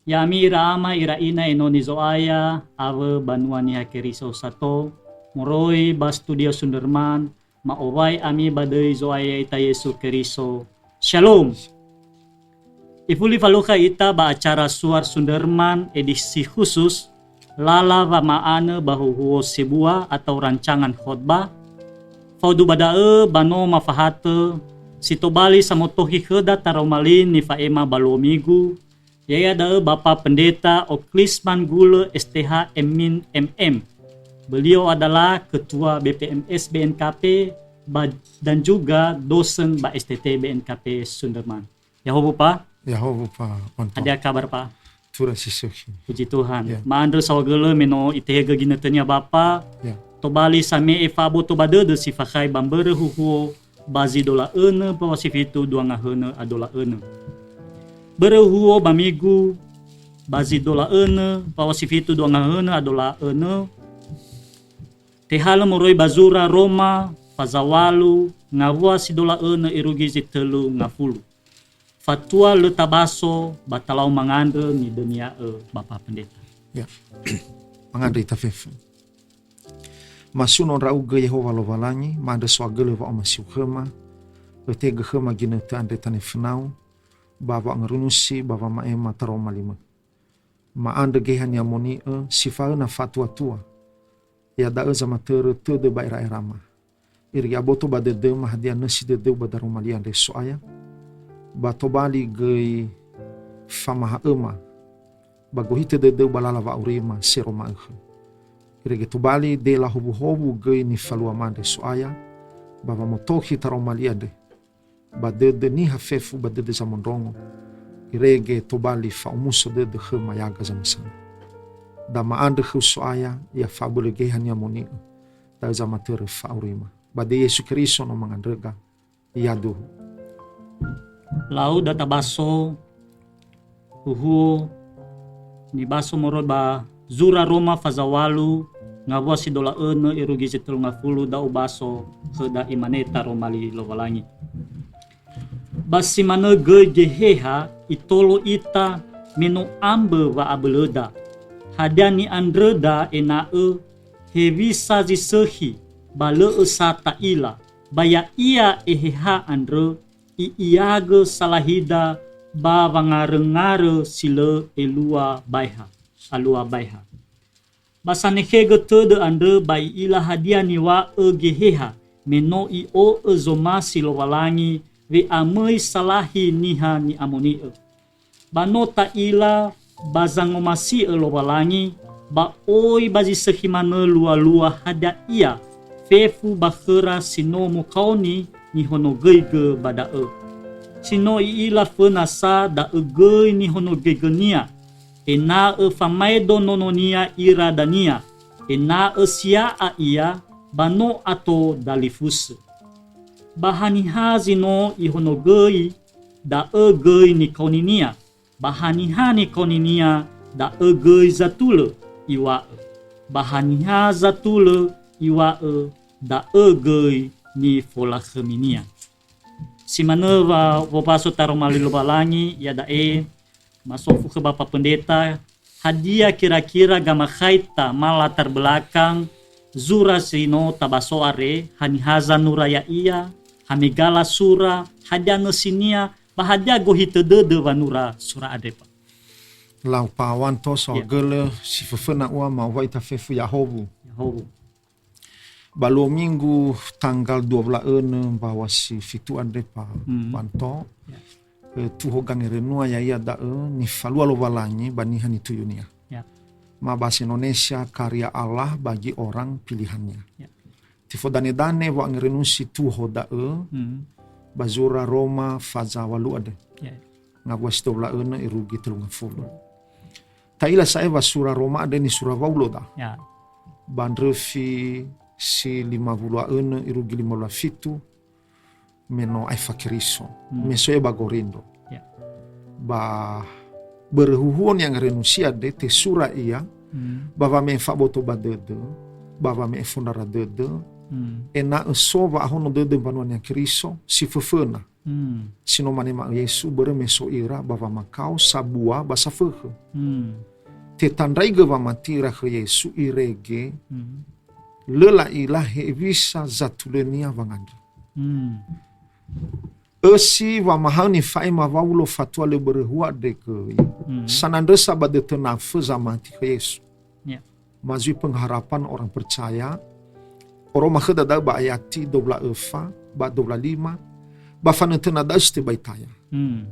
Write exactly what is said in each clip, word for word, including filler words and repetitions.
Ya'ami ira ama, ira ina enoni Zo'aya, awö banua Niha Keriso sato, moroi ba studio Sunderman, ma'owai ami ba döi Zo'aya ita Yesu Keriso. Shalom. Ifuli falukha ita ba acara Suar Sunderman edisi khusus, lala wama'anö ba huhuo sebua atau rancangan khotbah. Faudu ba da'ö ba no mafahatö si tobali samotohi khöda taroma li nifa'ema ba luo migu, ya'ia da'ö Bapa Pendeta Oklisman Gulö S T H M Min M M. Beliau adalah Ketua B P M S B N K P ba, dan juga dosen ba S T T B N K P Sunderman. Ya'ahowu, Pa. Ya'ahowu, Pa Wanto. Hadia kabar, Pa? Tura si sökhi. Puji Tuhan. Ya. Ma'andrö saohagölö me no itehegö ginötönia Bapa. Ya. Tobali same'e fa'aboto ba dödö si fakhai ba mbörö huhuo ba zi dola'önö mbaŵa si fitu dua ngahönö a dola'önö. Börö huhuo ba migu ba zi dola'önö mbaŵa si fitu dua ngahönö a dola'önö, tehalö moroi ba zura Roma faza walu ngawua si dola'önö irugi zi tölu ngafulu. Fatua lö tabaso ba talau mangandrö nidönia'ö Bapa Pendeta. Ya. Mangandrö ita fefu. Masuno ndra'ugö Yehowa Lowalangi, ma'andrö soagölö wa'omasiu khöma, ötehegö khöma ginötö andre tanö fönau, ba wa'angarunusi ba wama'ema taroma limö. Ma'andrö Geheha Ni'amoni'ö si fa'öna fa'atuatua. Iada'ö zamatörö tödö ba era'erama. Irege aboto ba dödöma hadia nösi dödöu ba daroma li andre So'aya, ba tobali göi famaha'öma, ba gohitö dödöu ba lala wa'aurima sero ma'ökhö. Irege tobali dela howuhowu göi nifaluama andre So'aya, ba wamotohi taroma li andre, ba dödö niha fefu ba dödö zamondrongo, irege tobali fa'omuso dödö khöma yaga zamösana. Da ma'andrö khöu So'aya, ya fa'abölö Geheha Ni'amoni'ö, da'ö zamatörö fa'aurima. Ba döi Yesu Keriso no mangandröga, yaduhu. Lau da tabaso, huhuo, nibaso moroi ba zura Roma faza walu, ngawua si dola'önö irugi zi tölu ngafulu, da ubaso khöda, imane taroma li Lowalangi. Ba si manö göi Geheha itolo ita me no ambö wa'abölöda. Hadia ni'andröda ena'ö hewisa zi sökhi, ba lö'ö sa ta'ila, ba ya'ia Eheha andrö, i'ilagö salahida ba wangaröngarö si lö elua baeha, alua baeha. Ba sanekhegö tödö andrö ba i'ila hadia niŵa'ö Geheha me no i'o'ö zomasi Lowalangi we'amöi salahi niha ni'amoni'ö. Ba no ta'ila ba zangomasi'ö Lowalangi, ba oi ba zi sökhi manö lualua hadia ia fefu ba khöra si no mokaoni nihonogöigö ba da'ö. Si no i'ila föna sa da'ö göi nihonogöigönia, ena'ö famaedo nononia ira dania, ena'ö sia'a ia ba no ato dalifusö. Ba haniha zi no ihonogöi, da'ö göi nikaoninia, ba haniha nikaoninia, da'ö göi zatulö iŵa'ö, ba haniha zatulö iŵa'ö, da'ö göi nifolakhöminia. Si manö wa wobaso taroma li Lowalangi, iada'e masofu khö Bapa Pendeta, hadia kira-kira gamakhaita ma latar belakang zura si no tabaso andre, haniha zanura ya'ia, ha megala sura, hadia nösinia, ba hadia gohitö dödö wanura sura andre, Pa? Lau Pa Wanto, ya, saohagölö si föföna ua ma'owai ita fefu Ya'ahowu. Ya'ahowu. Ba luo minggu tanggal dua wula'önö mbaŵa si fitu andre, Pa, hmm, Wanto, ya, eh, tuho gangerenua ya'ia da'ö nifalua Lowalangi ba niha nituyunia. Ya. Ma bahasa Indonesia, karya Allah bagi orang pilihannya. Ya. Tifodane-dane wa'angerenusi tuho da'ö, hmm, ba zura Roma faza walu andre. Ya. Ngawua si dua wula'önö irugi tölu ngafulu. Ta'ila sa'ae wa sura Roma andre nisura Waulo da. Ya. Ba ndröfi si lima wulu a önö irugi lima wulu a fitu, me no aefa Keriso. Hmm. Me so'e ba Gorindro. Ya. Ba börö huhuo ni'angerenusi andre tesura ia, hmm, ba wame'e fa'aboto ba dödö, ba wame'e fondrara dödö, hmm, ena'ö so wa'ahono dödö mbanua Niha Keriso si föföna. Hmm. Si no mane ma'ö Yesu, börö me so ira ba wamakao, sabua ba safökhö. Hmm. Tetandraigö wamati ira khö Yesu irege, Hmm. lö la'ila hewisa zatulönia wangandrö. Hmm. Ösi wamahaö nifa'ema Waulo fatua lö börö huo andre göi, Hmm. sanandrösa ba dötö nafö zamati khö Yesu. Ya. Ma zui pengharapan orang percaya, oroma khöda da'ö ba ayati dua belas öfa, ba dua belas lima, ba fanötöna da'ö si tebai taya. Hmm.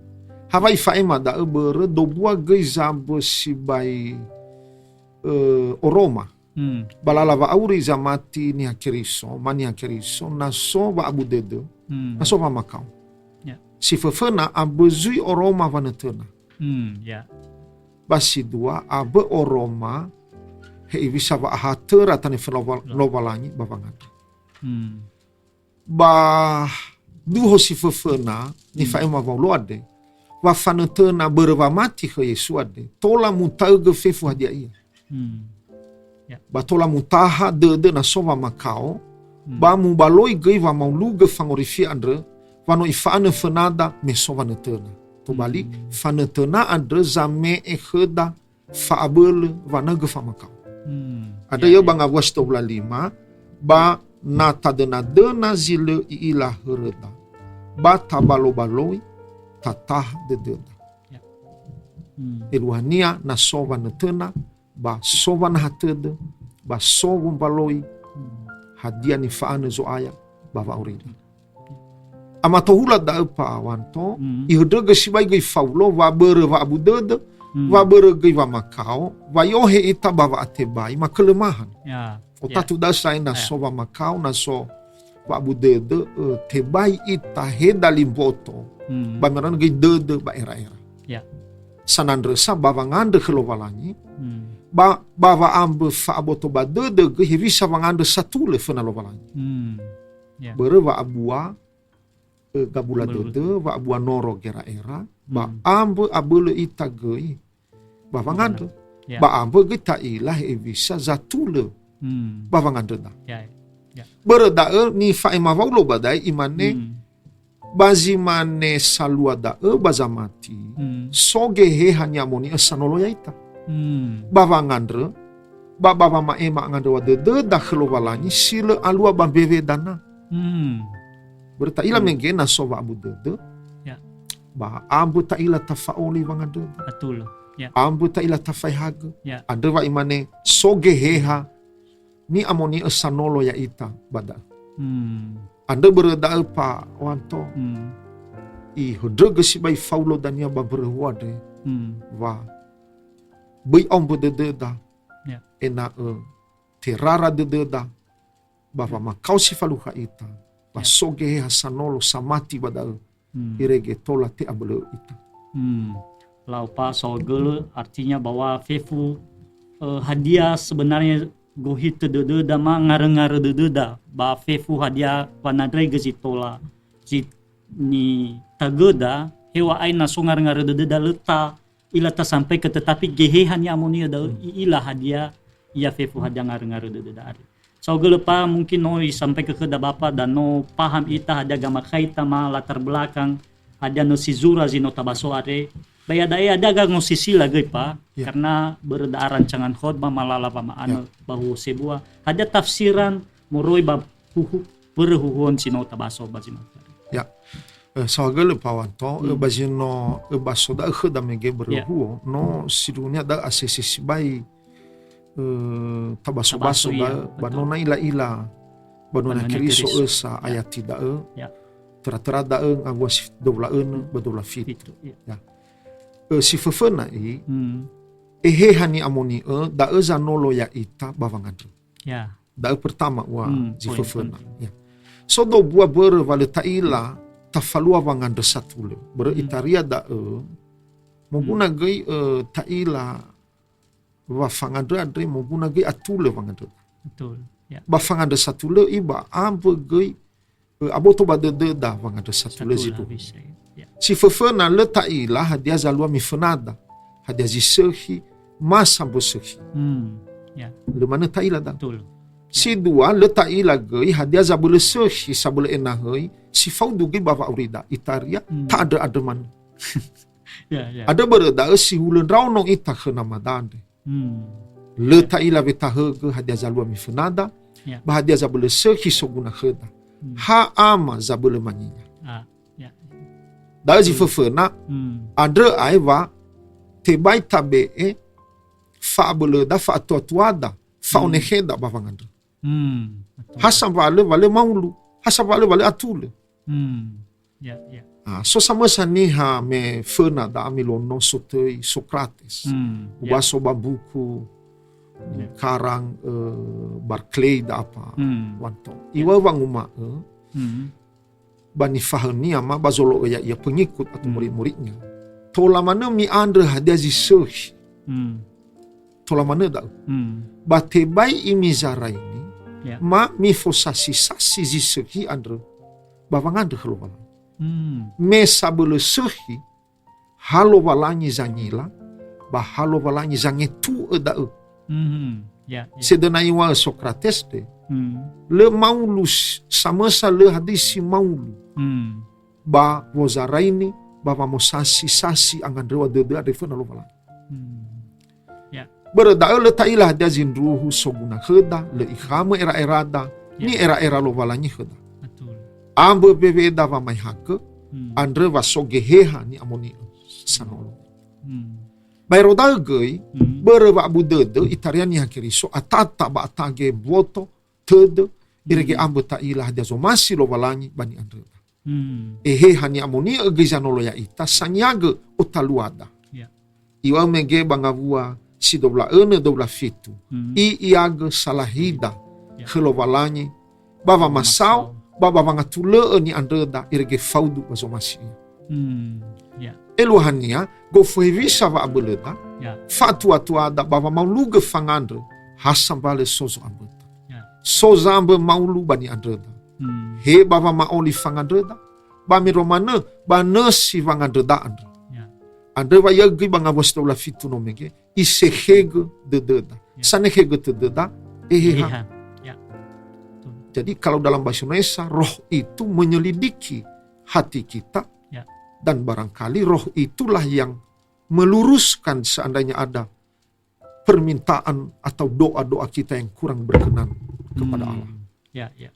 Hawa ifa'ema da'ö börö dobua göi zabö sibai, ö, oroma. Hmm. Ba lala wa'auri zamati niha Keriso, ma niha Keriso, na so wa'abu dödö, Hmm. na so wamakao. Ya. Si föföna ambö zui oroma wanötöna. Hmm, ya. Ba si dua, ambö oroma hewisa wa'ahatöra tanö fenowa-, Lowalangi ba wangandrö. Hmm. Ba duho si föföna, Hmm. nifa'ema Waulo andre, wa fanötöna börö wamati khö Yesu andre, tola mutaögö fefu hadia ia. Hmm. Ya. Ba tola mutaha dödö na so wamakao, Hmm. ba mubaloi göi wamaulugö fangorifi andrö, wa no ifa'anö fönada me so wanötöna. Tobali, Hmm. fanötöna andrö zame'e khöda fa'abölö wanaögö famakao. Hmm. Andrö Ya, ya'ö ya. ba ngawua si dua belas lima, ba na tadönadöna zi lö i'ila höröda, ba tabalobaloi tataha dödöda. Ya. Hmm. Eluahania na so wanötöna, ba so wanaha tödö, ba so wombaloi, Hmm. hadia nifa'anö Zo'aya ba wa'aurida. Amatohula da'ö Pa'awanto, Hmm. ihöndrögö sibai göi Faulo wa börö wa'abu dödö, Hmm. wa börö göi wamakao, wa i'ohe ita ba wa'atebai, ma kelemahan. Ya. Otatu Ya. da'ö sa'ae na Ya. so wamakao, na so wa'abu dödö, ö, tebai ita he dali mboto, Hmm. ba me ranö göi dödö ba era'era. Ya. Sanandrösa ba wangandrö khö Lowalangi, Hmm. ba, ba wa'ambö fa'aboto ba dödö göi hewisa wangandrö satulö föna Lowalangi. Hmm. Ya. Börö wa'abua, ö, gabula Gabula dödö, wa'abua noro gera'era, ba Hmm. ambö abölö ita göi ba wangandrö. Ya. Ba ambö göi ta'ila hewisa zatulö Hmm. ba wangandröda. Ya, ya. Börö da'ö nifa'ema Waulo ba da'e imane, Hmm. ba zi mane salua da'ö ba zamati, Hmm. so Geheha ni'amoni'ö sanolo ya'ita. Hmm. Ba wangandrö, ba, ba wama'ema angandröwa dödöda khö Lowalangi si lö alua ba mbewe dana. Hmm. Börö ta'ila Hmm. mege na so wa'abu dödö, Ya. ba ambö ta'ila tafa'oli wangandröda. Betul. Ya. Ambö ta'ila tafaehagö. Ya. Andrö wa imane so Geheha ni'amoni'ö sanolo ya'ita ba da'ö. Hmm. Andrö börö da'ö Pa'awanto. Hmm. Ihöndrögö sibai Faulo dania ba mbörö huo andre Hmm. wa böi aombö dödöda Ya. ena'ö terara dödöda ba Ya. wamakao si falukha ita, ba Ya. so Geheha sanolo samati ba da'ö, Hmm. irege tola te'abölö'ö ita. Hmm. Lau pa saohagölö, artinya bahwa fefu, eh, hadia sebenarnya gohitö dödöda ma ngarö-ngarö dödöda, ba fefu hadia wanandraigö zi tola, zi nitagöda, heŵa'ae na so ngarö-ngarö dödöda lö ta ila tasampaigö, tetapi Geheha ni'amoni'ö da'ö Hmm. i'ila hadia ia fefu hadia ngarö-ngarö dödöda andre. Saohagölö pa mungkin no isampaigö khöda Bapa, da no paham ita hadia gamakhaita ma latar belakang, hadia no si zura zi no tabaso andre. Ba iada'e hadia ga no sisila göi pa, Ya. karena börö da'a rancangan khotbah ma lala wama'anö Ya. ba huo sebua. Hadia tafsiran moroi ba huhu, börö huhuon si no tabaso ba zi no. Ya. Eh, saohagölö Pa'awanto, eh, Hmm. ba zi no, eh, baso da'ö khöda mege börö Ya. huo, no sindruhunia da'ö asese sibai, eh, tabaso-baso Tabaso, iya, da'ö, ba betul. no na ila-ila, ba no Ba na no na Keriso Keriso. ösa Ya. ayati da'ö, Ya. töra-töra da'ö ngawua si dua belas önö, Hmm. ba dua belas fitu. Fitu, ya. Ya. Eh, si föföna i, Hmm. Eheha ni'amoni'ö, da'ö zanolo ya'ita ba wangandrö. Ya. Da'ö pertama ua Hmm, zi poin föföna. penting. Ya. So dobua börö wa lö ta'ila tafalua wangandrö satulö. Börö Hmm. itaria da'ö, moguna Hmm. göi, ö, ta'ila wa fangandrö andre, moguna göi atulö wangandrö. Betul. Ya. Ba fangandrö satulö i ba ambö göi, ö, aboto ba dödöda wangandrö satulö Satulö zindruhu. bisa, ya. Ya. Si föföna lö ta'ila hadia zalua mifönada, hadia zi sökhi, ma sambö sökhi. Hmm. Ya. Lö manö ta'ila da. Betul. Si dua, lö ta'ila göi hadia zabölö sökhi, sabölö enahöi, si faudu göi ba wa'aurida, itaria, hmm, ta'andrö-andrö manö. Ya, ya. Andrö börö da'ö si hulö ndraono ita khö namada andre. Hmm. Lö, ya, ta'ila wetahögö hadia zalua mifönada, ya, ba hadia zabölö sökhi soguna khöda. Hmm. Ha ama zabölö manginya. Ah, ya. Da'ö zi, hmm, föföna, hmm, andrö ae wa tebai tabe'e fa'abölöda, fa'atuatuada, hmm, fa'onekheda ba wangandrö. Hmm, betul. Ha sambua lö wa lö maulu. Ha sambua lö wa lö atulö. Hmm. Ya, ya. Ah, so samösa niha me föna da'a milono sotöi Sokrates. Hmm, ya. Ubaso ba buku, ya, karang, eh, Barclay da apa, hmm, wanto. Ya. Iŵa'ö wanguma'ö, hmm, ba nifahaönia ma ba zolo'ö ya'ia pengikut atau, hmm, murid-muridnya. Tola manö mi'andrö hadia zi sökhi. Hmm. Tola manö da'ö. Hmm. Ba tebai imizaraini, ya, ma mifosasi-sasi zi sökhi andrö ba wangandrö khö Lowalangi. Hmm. Me sabölö sökhi, ha Lowalangi zangila, ba ha Lowalangi zangetu'ö da'ö. Mhm. Ya, ya. Sedöna iŵa'ö Sokrates de, hmm, lö maulu s-, samösa lö hadisi maulu. Hmm. Ba wozaraini, ba wamosasi-sasi angandröŵa dödö andre föna Lowalangi. Hmm. Ya. Börö da'ö lö ta'ila hadia zindruhu soguna khöda, lö ikhamö era'erada, ya, ni'era'era Lowalangi khöda. Betul. Ambö weweda wamaehagö, hmm, andrö wa so Geheha ni'amoni'ö sanolo. Hmm. Baero da'ö göi, hmm, börö wa'abu dödö itaria niha Keriso, atata ba atage mboto, tödö, irege, hmm, ambö ta'ila hadia zomasi Lowalangi ba ni'andröda. Hmm. Eheha ni'amoni'ö göi zanolo ya'ita, sangiagö otaluada. Ya. Iŵa'ö mege ba ngawua si dua wulu a önö dua wulu a fitu. Hmm. I'iagö salahida, ya, khö Lowalangi, ba wamasao, wamasao, ba, ba wangatulö'ö ni'andröda, irege faudu ba zomasi Ia. Hmm. Ya. Eluahania, gofu hewisa wa'abölöda, ya, fa'atuatuada ba wamaulugö fangandrö, ha sambalö so zo'amböta. Ya. So zambö maulu ba ni'andröda. Hmm. He ba wama'oli fangandröda, ba mero manö ba nösi wangandröda andrö. Ya. Andrö wa iagöi ba ngawua si dua wulu a fitu no mege, isekhegö dödöda. Ya. Sanekhegö tödöda, eheha. Eheha. Ya. Betul. Jadi kalau dalam bahasa Indonesia, roh itu menyelidiki hati kita, ya, dan barangkali roh itulah yang meluruskan seandainya ada permintaan atau doa-doa kita yang kurang berkenan kepada, hmm, Allah. Ya, ya.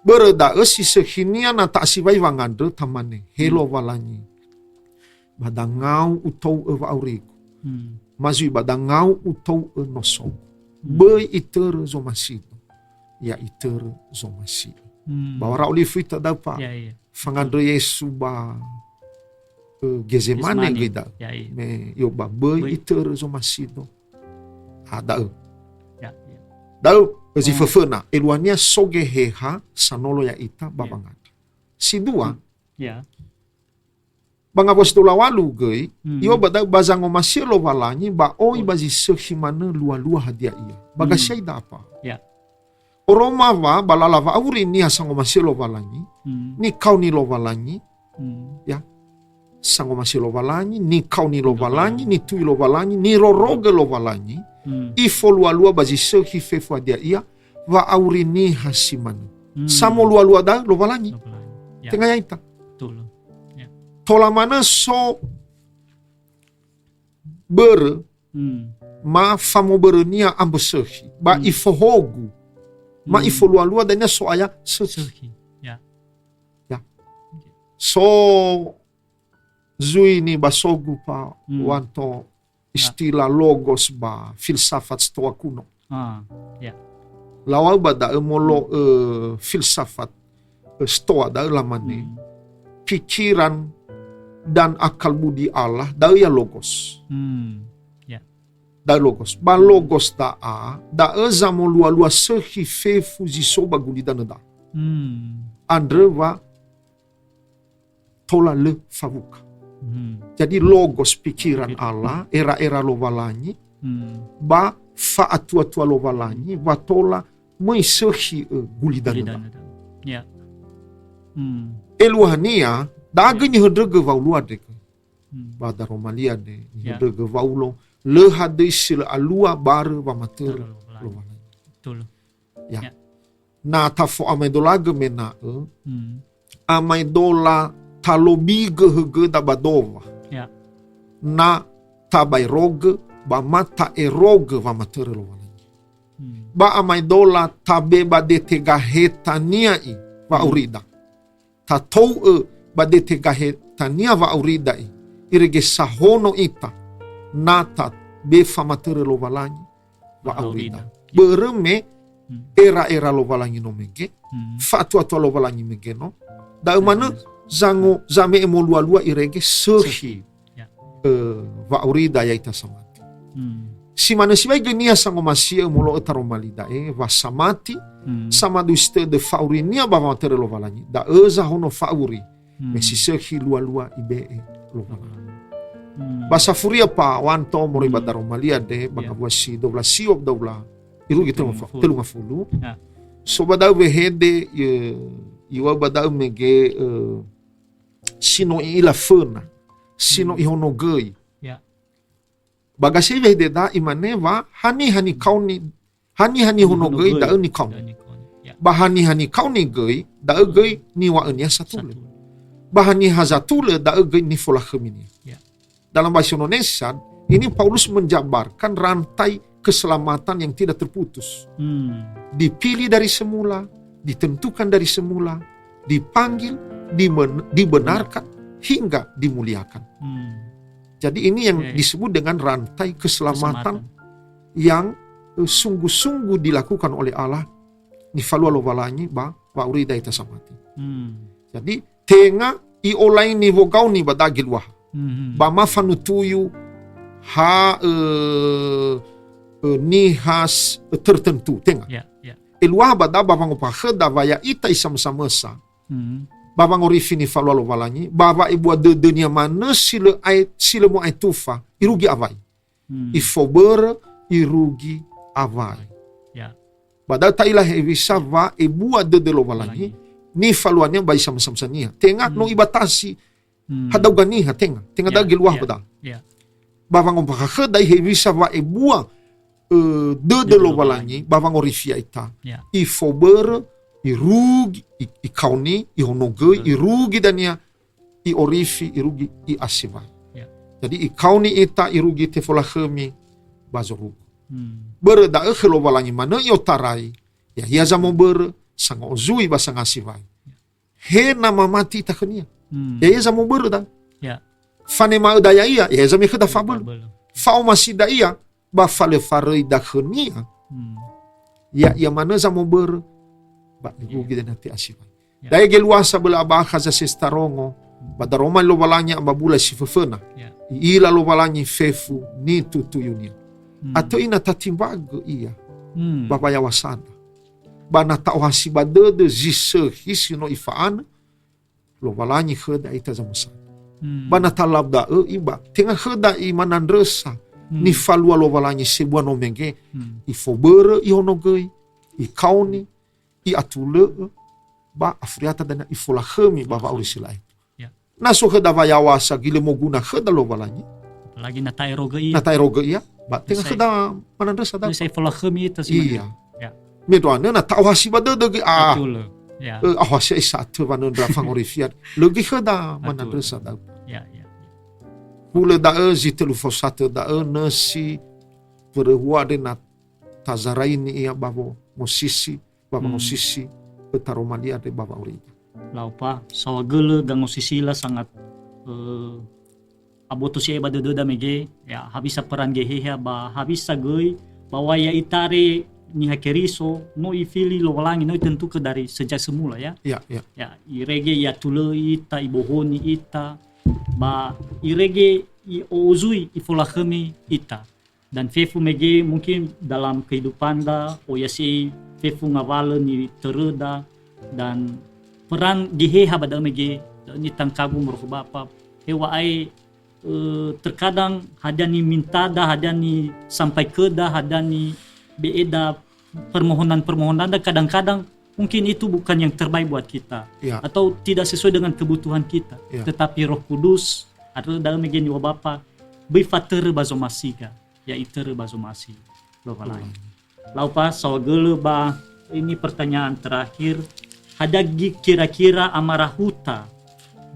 Börö da'ö si sökhinia na ta'asiwai wangandrö, tamane, he, hmm, Lowalangi, ba dangau utou'ö wa'aurigu. Hmm. Ma zui ba dangau utou'ö nosogu. Hmm. Böi itörö zomasido, ya itörö zomasi'ö. Hmm. Ba wara olifu ita da'ö, Pak. Ya, ya. Fangandrö Yesu ba, eh, Gezemane, Gezemane, göi da'ö. Ya, iya. Me i'oba böi, böi itörö zomasido. Ah, da'ö. Ya, ya. Da'ö, eh, zi, oh, föföna. Eluahania so Geheha sanolo ya'ita ba, ya, wangandrö. Si dua, hmm, ya, ba ngawua si dua wulu a walu göi, hmm, i'oba da'ö ba zangomasi'ö Lowalangi, ba oi, oi, ba zi sökhi manö lualua hadia ia. Ba, hmm, gasiai da apa? Ya. Oroma wa ba lala wa'auri niha sangomasi'ö Lowalangi, hmm, nikaoni Lowalangi, hmm, ya. Sangomasi'ö Lowalangi, nikaoni Lowalangi, Lowalangi, nitui Lowalangi, nirorogö Lowalangi, hmm, ifolualua ba zi sökhi fefu hadia ia, wa'auri niha si manö. Hmm. Samolualua da'ö Lowalangi. Lowalangi. Ya. Tenga ya'ita. Betul. Ya. Tola manö so börö, hmm, ma famobörönia ambö sökhi, ba, hmm, ifohogu, ma, hmm, ifolualua dania So'aya sökhi. Sökhi. Ya. Ya. Oke. So zui nibasogu, Pak, hmm, wanto, ya, istilah logos ba filsafat Stoa kuno. Ah, ya. Lawa'ö ba da'ö molo'ö, hmm, filsafat, eh, Stoa da'ö, lamane, hmm, pikiran dan akal budi Allah, da'ö ya logos. Hmm, ya. Da'ö logos. Ba, hmm, logos da'a, da'ö zamolualua sökhi fefu zi so ba gulidanö da'a. Hmm. Andrö wa tola lö fawuka. Hmm. Jadi logos pikiran, pikiran Allah, era-era Lowalangi, hmm, ba fa'atuatua Lowalangi, wa tola möi sökhi, eh, gulidanö. Gulidanö. Ya. Hmm. Eluahania, da'ö göi, ya, nihöndrögö Waulo andre göi. Hmm. Ba daromalia ne, ya, nihöndrögö Waulo, lö hadöi si lö alua barö wamatörö, barö Lowalangi. Lowalangi. Betul. Ya. Ya. Na tafo'amaedolagö mena'ö, Hmm. amaedola talobigö högöda ba dowa. Ya. Na tabaerogö ba ma ta'erogö wamatörö Lowalangi. Hmm. Ba amaedola tabe ba dete gahetania i wa'aurida. Tatou'ö ba dete gahetania wa'aurida i, irege sahono ita, na tabe famatörö Lowalangi wa'aurida. Wa'aurida. Börö me Hmm. era-era Lowalangi no mege, Hmm. fa'atuatua Lowalangi mege no. Da'ö manö Hmm. zango-, zame'e molua-lua irege sökhi. Sökhi. Ya. Eh, wa'aurida ya'ita samati. Hmm. Si manö sibai göi niha sangomasi'ö molo'ö taroma li da'e, wa samati, Hmm. samadui si tödö fa'aurinia ba wamatörö Lowalangi, da'ö zahono fa'auri, Hmm. me si sökhi lua-lua ibe'e Lowalangi. Hmm. Ba safuria pa wanto moroi ba Hmm. daroma li andre, ba Ya. ngawua si dua belas siwa dua belas, irugi Telu ngafulu. telu ngafulu. Ya. So ba da'ö wehede, ye, iŵa'ö ba da'ö mege, eh, si no i'ila föna, si no Hmm. ihonogöi. Ya. Ba gasei wehede da'a imane wa, haniha nikaoni, haniha nihonogöi, Nihonogöi. da'ö nikaoni. Da'ö nikaoni. Ya. Ba haniha nikaoni göi, da'ö göi niŵa'önia satulö. Satulö. Ba haniha zatulö, da'ö göi nifolakhöminia. Ya. Dalam bahasa Indonesia, ini Paulus menjabarkan rantai keselamatan yang tidak terputus. Hmm. Dipilih dari semula, ditentukan dari semula, dipanggil, dimen-, dibenarkan, hingga dimuliakan. Hmm. Jadi ini yang Ya, ya. disebut dengan rantai keselamatan Keselamatan. yang, eh, sungguh-sungguh dilakukan oleh Allah, nifalua Lowalangi ba wa'aurida ita samati. Hmm. Jadi, tenga i'olaini wogaoni ba da'e geluaha. Hmm. Ba ma fanutuyu ha, eh, eh, niha s-, eh, tertentu, tenga. Ya, ya. Eluaha ba da'a ba wangombakha khöda wa ya'ita isamösa-mösa. Hmm. Ba wangorifi nifalua Lowalangi, ba wa'ebua dödönia manö si lö ae-, si lö mu'aetufa, irugi awai. Hmm. Ifobörö, irugi awai. Ya. Ba da'ö ta'ila hewisa wa ebua dödö Lowalangi, Lowalangi. nifaluania ba isamösa-mösania. Tenga Hmm. no ibatasi Hmm. hadauga niha, tenga. Tenga Ya, da'ö geluaha ya, ba da'a. ya. Ba wangombakha khöda hewisa wa ebua, eh, dödö Dödö Lowalangi, Lowalangi. ba wangorifi ya'ita. Ya. Ifobörö, irugi, i-, ikaoni, ihonogöi, Hmm. irugi dania, i'orifi, irugi, i'asiwai. Ya. Jadi, ikaoni ita, irugi tefolakhömi ba zorugo. Hmm. Börö da'ö khö Lowalangi manö i'otarai, ya'ia zamobörö, sango'ozui ba sangasiwai. Ya. He na mamati ita khönia. Hmm. Ya'ia zamobörö da'ö. Ya. Fanema'öda ya'ia, ya'ia zame khöda fabölö. Fabölö. Fa'omasida ia, ba falö faröida khönia. Hmm. Ya'ia manö zamobörö, ba irugi Ya. dania te'asiwai. Ya. Da'e geluaha sabölö abakha zasestarongo, ba daroma li Lowalangi ambabula si föföna. Ya. I'ila Lowalangi fefu nitutuyunia. Hmm. Atö ina tatimbagö ia Hmm. ba wayawasada. Ba na ta'ohasi ba dödö zi sökhi si no ifa'anö, Lowalangi khöda ita zamösana. Hmm. Ba na talau da'ö iba, tenga khöda imanandrösa, Hmm. nifalua Lowalangi sebua no mege, Hmm. ifobörö ihonogöi, ikaoni, i'atulö'ö, ba afuriata dania ifolakhömi ba wa'auri si la'e. Ya. Na so khöda wayawasa gilö moguna khöda Lowalangi. Apalagi na ta'erogö ia. Na ta'erogö ia, ba tenga Sai- khöda manandrösa da'ö. Sai folakhömi ita si Iya. manö. Ya. Me doanö na ta'ohasi ba dödö göi, ah. Betul. Ya. Eh, ahosi ai sa'atö wanöndra fangorifian. Lö göi khöda Betul. manandrösa da'ö. Ya, ya. Hulö da'ö zi tölu faosatö da'ö nösi börö hua andre na tazaraini ia ba wangosisi, ba Hmm. wangosisi, eh, taroma li andre ba wa'aurida. Lau pa, saohagölö gangosisila sangat, eh, aboto si'ai ba dödöda mege, ya, hewisa peran Geheha ba hewisa göi, bahwa ya'ita re niha Keriso, no ifili Lowalangi, no itentukan dari sejak semula, ya. Ya, ya. Ya, irege i'atulöi ita, ibohoni ita, ba irege i'ozui, ifolakhömi ita. Dan fefu mege mungkin dalam kehidupanda, oya si fefu ngawalö nitöröda, dan peran Geheha ba da'ö mege, da'ö nitangkagu moroi khö Bapa. Heŵa'ae, eh, terkadang hadia nimintada, hadia nisampaiköda, hadia nibe'eda permohonan-permohonanda, kadang-kadang mungkin itu bukan yang terbaik buat kita. Ya. Atau tidak sesuai dengan kebutuhan kita. Ya. Tetapi Roh Kudus, andrö da'ö mege niŵa'ö Bapa, böi fatörö ba zomasiga, ya itörö ba zomasi Lowalangi. Lowalangi. Lau pa, saohagölö ba, ini pertanyaan terakhir, hadia gi-, kira-kira amarahuta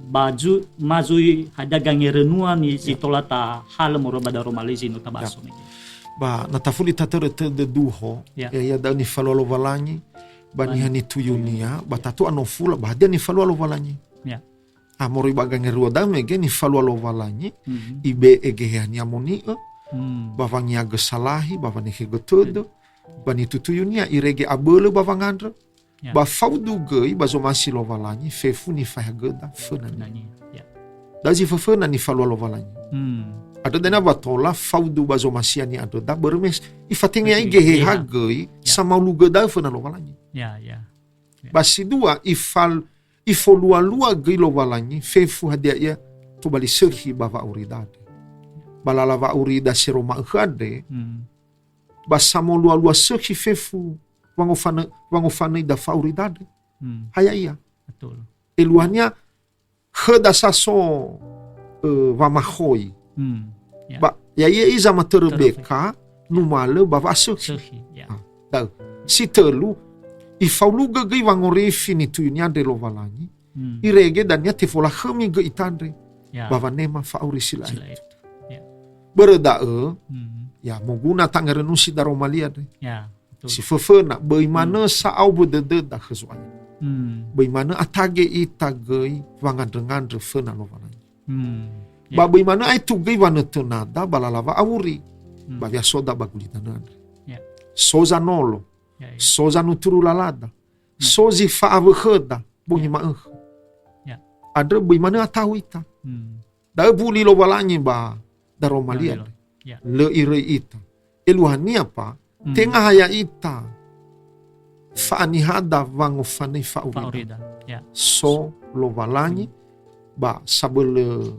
ba zu-, ma zui hadia gangerenua ni si Ya. tola tahalö moroi ba Daroma Li Zi no tabaso Ya. mege. Ba na tafuli tatörö tödö duho, Ya. ya, ya da'ö nifalua Lowalangi, ba Ba niha ni- nituyunia, ba Ya. tatu anofula, ba hadia nifalua Lowalangi. Ya. Ah, moroi ba gangerua da'ö mege nifalua Lowalangi, Mhm. ibe'e Geheha ni'amoni'ö, Hmm. ba wangiagö salahi, ba wanehegö tödö, ba nitutuyunia irege abölö ba wangandrö, Ya. ba faudu göi ba zomasi Lowalangi fefu nifaehagöda föna-Nia. Föna-Nia. Ya. Da'ö zi föföna nifalua Lowalangi. Hmm. Andrö dania wa tola faudu ba zomasi-Nia andrö da börö me s-, ifatenge ai Ifatenge Geheha Geheha. göi Ya. samaulugö da'ö föna Lowalangi. Ya, ya. Ya. Ba si dua, ifal-, ifolua-lua göi Lowalangi fefu hadia ia tobali sökhi ba wa'aurida andre. Ba lala wa'aurida si ero ma'ökhö andre, Hmm. ba samolua-lua sökhi fefu wangofanö-, wangofanöida fa'aurida andre. Hmm. Ha ya'ia. Betul. Eluahania, khöda sa so, ö, wamakhoi. Hmm. Ya. Ba, ya'ia i zamatörö Törö beka, numalö ba wa'asökhi. Sökhi, ya. Ah, da'ö. Si tölu, ifaulugö göi wangorifi nituyunia andre Lowalangi, Hmm. irege dania tefolakhömi göi ita andre, Ya. ba wanema fa'auri si la'ae. Si la'ae. Ya. Börö da'ö, Hmm. ya, moguna tangerenusi Daroma Li andre. Ya, betul. Si föföna, böi Hmm. manö sa'aombö dödöda khö Zo'aya. Hmm. Böi manö atage ita göi wangandrö-ngandrö föna Lowalangi. Hmm. Ba Ya. böi manö aetu göi wanötönada ba lala wa'auri, Hmm. ba weasoda ba gulidanö andre. Ya. So zanolo, Ya, ya. so zanuturu lalada, Ya. so zi fa'awö khöda, bongi Ya. ma'ökhö. Ya. Andrö böi manö atau ita. Hmm. Da'ö wuli Lowalangi ba Daroma Li Daroma Li. andre. Ya. Lö iröi ita. Eluahania pa, Hmm. tenga ha ya'ita fa'anihada wangofanöi fa'aurida. Fa'aurida. Ya. So Lowalangi, Hmm. ba sabölö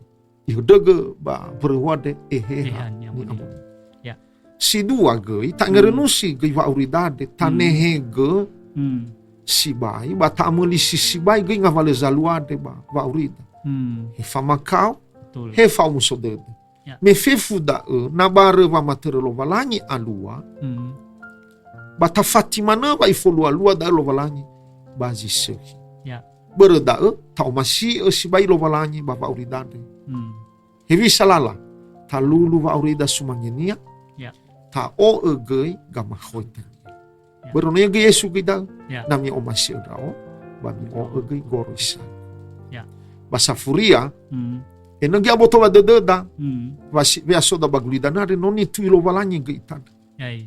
ihöndrögö ba wöröhu andre Eheha Eheha ni'amoni'ö. Ni'amoni'ö. Ya. Si dua göi, tangerenusi Hmm. göi wa'aurida andre, Hmm. tanehegö Hmm. sibai, ba ta'amöli si sibai göi ngawalö zalua andre ba wa'aurida. Hmm. He famakao, Betul. he fa'omuso dödö. Ya. Me fefu da'ö, na barö wamatörö Lowalangi alua, Hmm. ba tafati manö wa ifolua-lua da'ö Lowalangi ba zi sökhi. Ya. Börö da'ö, ta'omasi'ö sibai Lowalangi ba wa'aurida andre. Hmm. Hewisa lala, talulu wa'aurida sumangenia, Ya. ta'o'ö göi gamakhoita. Ya. Börö no göi Yesu göi da'ö, Ya. na mi'omasi'ö ndra'o, ba mi'o'ö göi goroisa. Ya. Ba safuria, Hmm. enö göi aboto ba dödöda, Hmm. wa si-, weasoda ba gulidanö andre no nitui Lowalangi göi ita andre. Ya, ya.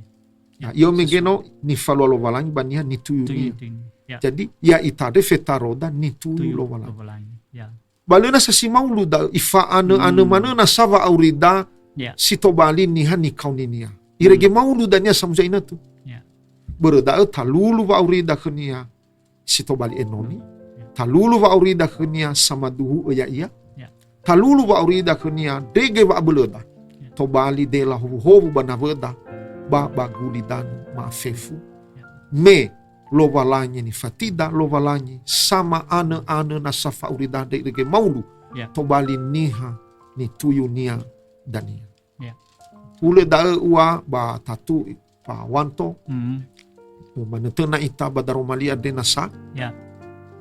Ya, Ya, io mege sesuai. no nifalua Lowalangi ba niha nituyunia. Tuyunia. Ya. Jadi, ya'ita andre fetaroda nitui Tuyu Lowalangi. Lowalangi. Ya. Ba lö nasa si maulu da'ö, ifa'anö-anö Hmm. manö nasa wa'aurida Ya. si tobali niha nikaoninia. Irege Hmm. maulu dania samuza inötu. Ya. Börö da'ö talulu wa'aurida khönia si tobali enoni, Ya. talulu wa'aurida khönia samaduhu'ö ya'ia, Ya. talulu wa'aurida khönia ndrege wa'abölöda, Ya. tobali dela howuhowu ba nawöda, ba ba gulidanö ma'afefu. Ya. Me Lowalangi nifatida, Lowalangi sama'anö-anö nasa fa'aurida andre irege maulu, Ya. tobali niha nituyunia dania. Ya. Hulö da'ö ua ba tatu, ba Wanto, Hmm. manötöna ita ba Daroma Li andre nasa, Ya.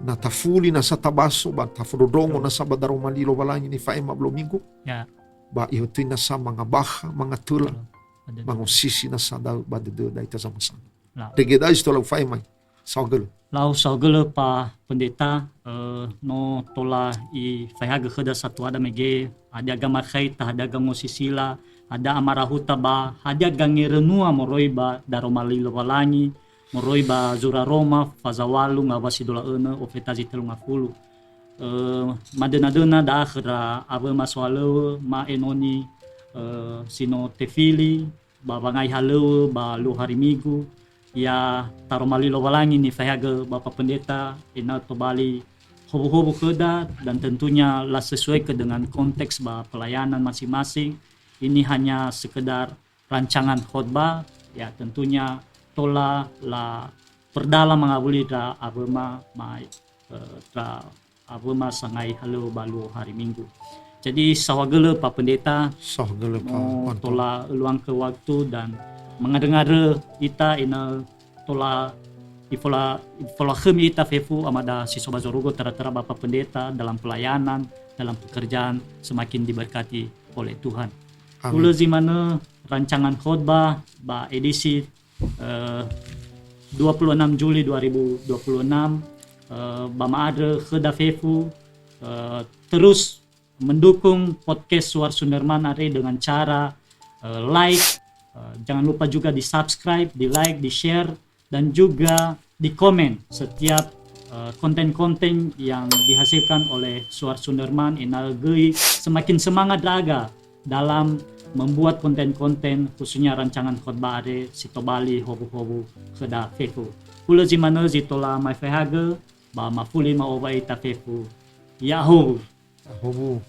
na tafuli nasa tabaso, ba tafondrondrongo Betul. nasa ba Daroma Li Lowalangi nifa'ema ba Minggu, Ya. ba ihötöi nasa mangabakha, mangatöla, Betul. Ada mangosisi nasa da'ö ba dödöda ita zama-sama. Lau. Ndrege da'ö si tola ufa'ema. Saohagölö. Lau saohagölö Pa Pendeta, eh, no tola ifaehagö khöda satuada mege, hadia gamakhaita, hadia gangosisila, hadia amarahuta ba, hadia gangerönua moroi ba Daroma Li Lowalangi, moroi ba zura Roma, faza walu ngawua si dola önö, ofeta zi tellu ngafulu. Eh, madöna-döna da'a khöra awöma sohalöŵö, ma enoni, eh, si no tefili, ba wangai halöŵö ba luo hari Migu, ya taroma li Lowalangi nifaehagö Bapak Pendeta, ena'ö tobali howuhowu khöda, dan tentunya lasesuaikö dengan konteks ba pelayanan masing-masing. Ini hanya sekedar rancangan khotbah, ya tentunya tola laperdalam mangawuli ndra awöma mai, eh, ndra awöma sangai halöŵö ba luo hari Minggu. Jadi, saohagölö Pa Pendeta, Saohagölö Pa no Wanto. Tola öluangkö waktu dan mangandrö-ngandrö ita ena'ö tola Ifola-, ifolakhömi ita fefu amada si so ba zorugo, tera-tera Bapak Pendeta, dalam pelayanan, dalam pekerjaan, semakin diberkati oleh Tuhan. Amin. Hulö zi manö rancangan khotbah ba edisi, eh, dua puluh enam Juli dua ribu dua puluh enam, eh, ba ma'andrö khöda fefu, eh, terus mendukung podcast Suara Sunderman are dengan cara, eh, like, eh, jangan lupa juga di-subscribe, di-like, di-share, dan juga di-komen setiap, eh, konten-konten yang dihasilkan oleh Suara Sunderman, ena'ö göi semakin semangat ndra'aga dalam membuat konten-konten, khususnya rancangan khotbah are si tobali howuhowu khöda fefu. Hulö zi manö zi tola ma'efa'ehagö, ba mafuli ma'owa'i ita fefu. Ya'ahowu. Ya'ahowu.